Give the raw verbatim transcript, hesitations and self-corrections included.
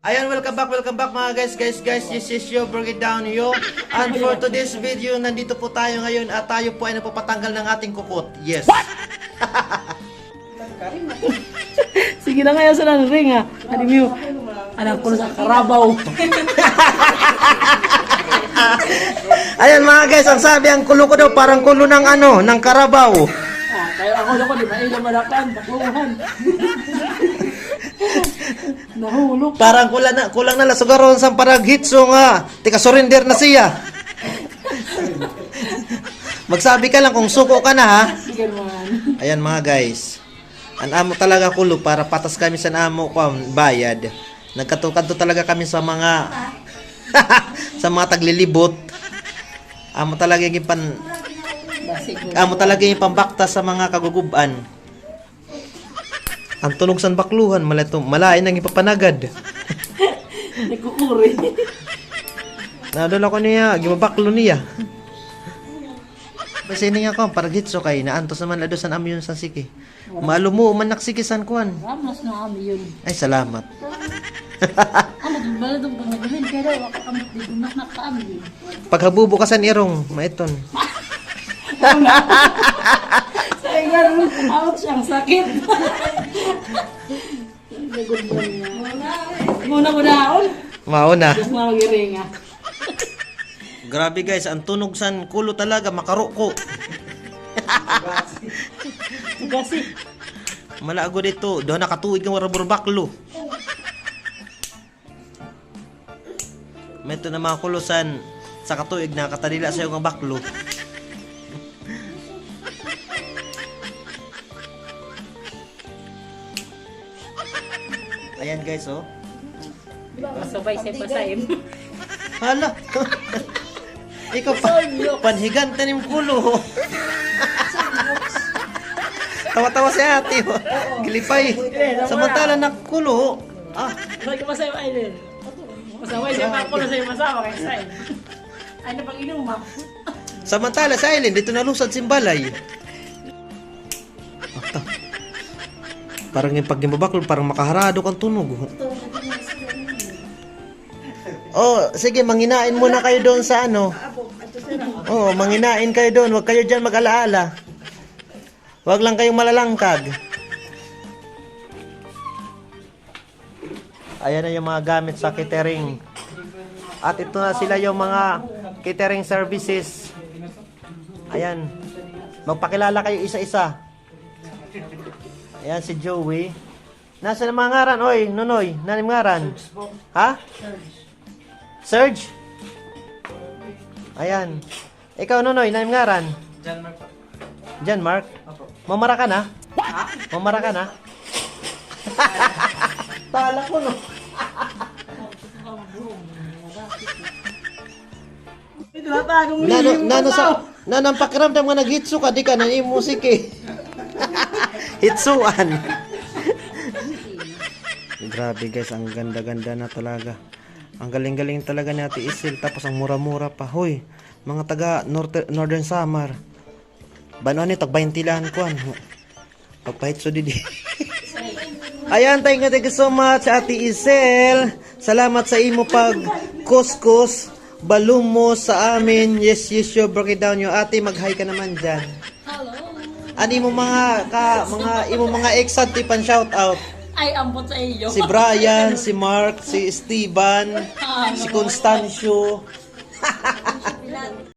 Ayan, welcome back, welcome back, mga guys, guys, guys. Yes, yes, yo, break it down, yo. And for today's video, nandito po tayo ngayon at tayo po ay nagpapatanggal ng ating kukot. Yes. Sige na nga, sa nang ring, ha. Adi mo, anak ko sa karabaw. Ayan, mga guys, ang sabi, ang kulo ko daw, parang kulo ng ano, ng karabaw. Ah, kaya ako na ko, di ba? Ila malakan, takuhan. Nahulog. Parang kulang na, kulang na la sugaron sa parang hitso nga. Tika-surrender na siya. Magsabi ka lang kung suko ka na, ha? Sige naman. Ayan, mga guys. An amo talaga kulo para patas kami sa amo ko bayad. Nagkatukadto talaga kami sa mga sa mga taglilibot. Amo talaga yung pan Basig. Amo talaga yung pambaktas sa mga kagugub-an. An tunog san bakluhan, mala-, malain an ipapanagad. Nagkukuri. Nadula ko niya, gibabaklo niya. Basi ini nga ko, parang hitso kay naantos naman la daw san amo yun san siki. Malumo man nak siki san kuan. Ramos na amo yun. Ay, salamat. Ano, bala dong kung nagawin, pero ako kamot di ko nak-, nakakaamli. Paghabubo ka san irong, maiton. Sa inyo, ouch, ang sakit. Good morning. Muna, muna, on. Mauna. Just na mag-iringa. Grabe, guys, ang tunog san kulo talaga, makaruko. Gasi. Malago dito, duha na katuig nga wara burbaklo. May ito na mga kulo san sa katuig na katadila sa iyo nga baklo. Ayan, guys, oh. Masabay sa pasaim. Hala. Ikaw pa, panhigan tanim kulo. Tawa-tawa si ate, oh. Gilipay. Samantala na kulo. Ah. Lagi masaya, Aileen. Masaway siya, ako na sa'yo masawa kay Sai. Ay, na pang inuma. Samantala, si Aileen, dito nalusad simbalay. Ata. Parang yung pag-, yung babaklo, parang makaharado kang tunog. Oh, sige, manginain muna kayo doon sa ano. Oh, manginain kayo doon. Huwag kayo dyan mag-alaala. Huwag lang kayong malalangkag. Ayan na yung mga gamit sa catering. At ito na sila yung mga catering services. Ayan. Magpakilala kayo isa-isa. Ayan si Joey. Nasa na mga ngaran, oy, Nonoy? Nanim ngaran? Serge po. Ha? Serge. Serge? Ayan. Ikaw, Nonoy, nanim ngaran? John Mark po. John Mark? Opo. Mamara ka na? Ha? Mamara ka na? Tala ko, no? Ito na tagong nano, nano sa, nano ang pakiramdam nga naghitso ka, di ka na musik eh. Hitsuan. Grabe guys, ang ganda-ganda na talaga. Ang galing-galing talaga ni Ate Isel, tapos ang mura-mura pa. Hoy, mga taga North-, Northern Samar. Bano ni, tag baynte la an kuan. Pagpahitso didi. Ayan, thank you, thank you so much, Ate Isel. Salamat sa imo pagkuskus, balumos sa amin. Yes, yes, you break it down, yo. Ate, mag-hi ka naman dyan. Hello. Ano imo mga ka, mga, imo mga ex, Ate, pan shout out? Ay, ambot sa iyo. Si Brian, si Mark, si Esteban, si Constancio.